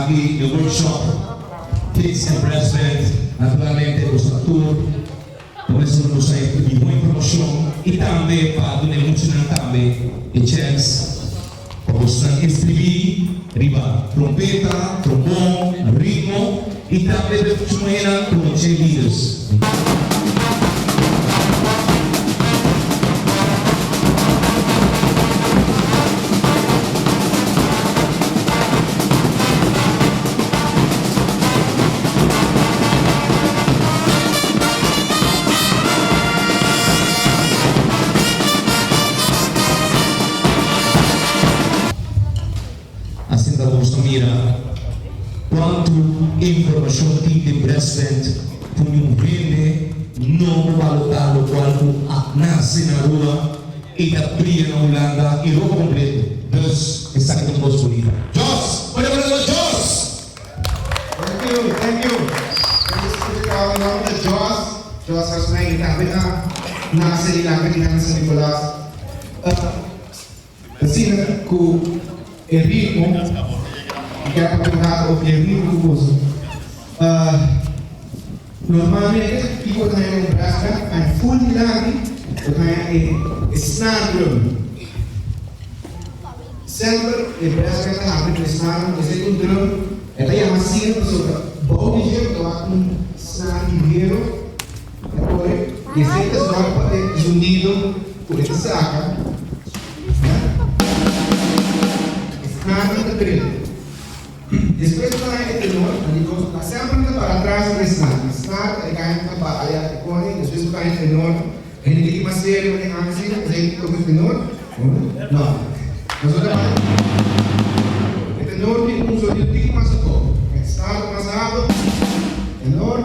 Aki den workshop Kids and Brass Band naturalmente boso ta tur ta mester duna boso e mihó informashon i tambe pa duna e muchanan tambe e chèns pa bosonan inskribí riba trompeta, trombon, ritmo i tambe pa e mucha muhénan komo cheerleaders. Asina ta nos ta mira cuantu informacion tin den Brestband cu niun hende no por balota locual cu a nace na Aruba y ta bria na Hulanda y Europa completo. Dus esaki ta un cos bunita. Jos! Pone por atrás Jos! Thank you, thank you. Nos a scucha caba mi nomber ta Jos, Jos Rasmijn y tambe a nace y lanta kinan na San Nicolas. Asina ku e ritmo, mi kier papia un rato over di e ritmo ku boso. Normalmente kiko bo ta haña den un brass band, haña full dilanti bo ta haña e snare drum. Semper e brass band ta habri ku e snare drum, esei ta un drum, e ta yama asina pasobra bou di dje bo ta wak un snare di hero ta kore i esei ta zorg pa e zonido ku e ta saka. Esnan ta drenta. Despues ku nan haña e tenor, nan di dos, nan semper nan ta para atras di esnan. Esnan ta e kaña ku ta baya, e kore, despues ku ta haña e tenor, hende tin ki mas serio ku den aña asina, esei ta toka e tenor. No. Nos ta para. E tenor tin un sonido tiki mas abou. Esnan ta mas alto, tenor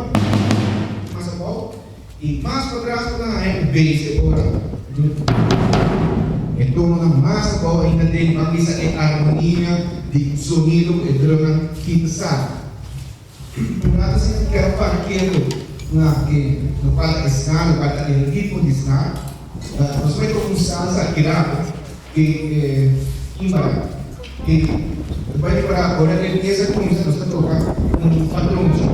mas abou. I mas patras ku nan haña un bes e ora e tononan mas abou ainda den pa bisa e armonia di sonido ku e drumnan kita saka. Un rato asina ku keda para ketu na e lokual ta e snare, lokual ta e ritmo di snare. Nos bai toka un salsa aki rato ke e kimbara ke bai repará ora e pieza kuminsá nos ta toka un patronchi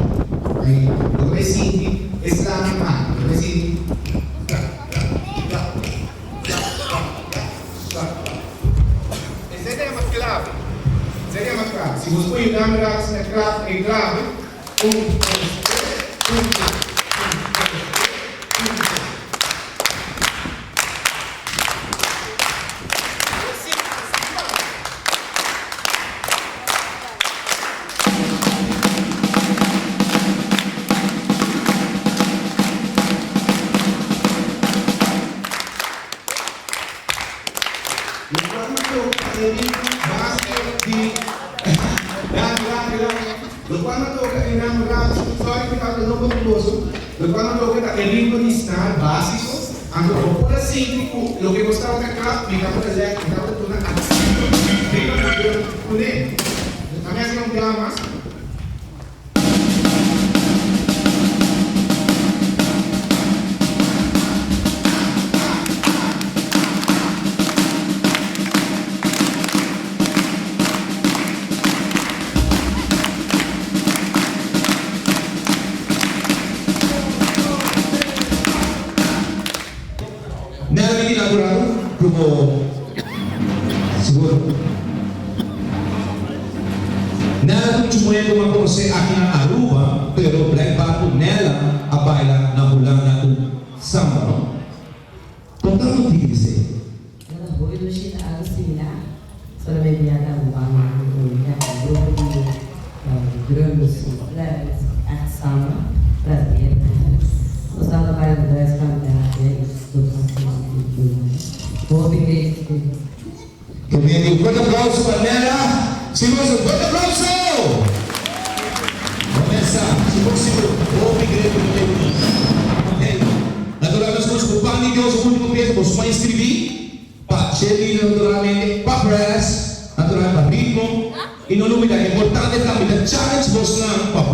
ai bo ta bai sinti e slanan aki bo ta bai sinti tra tra tra tra tra tra tra tra esei ta yama clave esei ta yama clave si bo pone nan rato asina clave e clave un dos tres un dos un dos tres un dos. Lokual no toka ta e ritmo di snare básiko. Anto bo por a sinti ku loke bo tabata kla, mi tabata lèk, mi tabata duna aksento riba e drum kuné. A mi hasi un bia mas. Nada mi tin apurado ku bo sigur. Nela ta un chumuhé ku m'a konosé aki na Aruba, pero blijkbaar ku Nela a baila na Hulanda ku samba, no? Konta un tiki di esei. Nela hopi dushi ta algo similar, solamente ya ta Arubano ku ya un grupo di drums i fluit, echt samba, brasileño eigenlijk. Nos tabata baila na Duitsland ya ya i tur parti di Hulanda. Hopi great experience. Ke mende un fuerte aplauso pa Nela. Si nos un fuerte aplauso! Vanessa, sigur sigur, hopi great ku bo ta uni. Hey, natural meskos ku Pan di Dios ultimo pieza bo suma inscribi pa cheerleader naturalmente, pa brass, natural pa ritmo, y no lubida importante tambe ta challenge bosnan pa.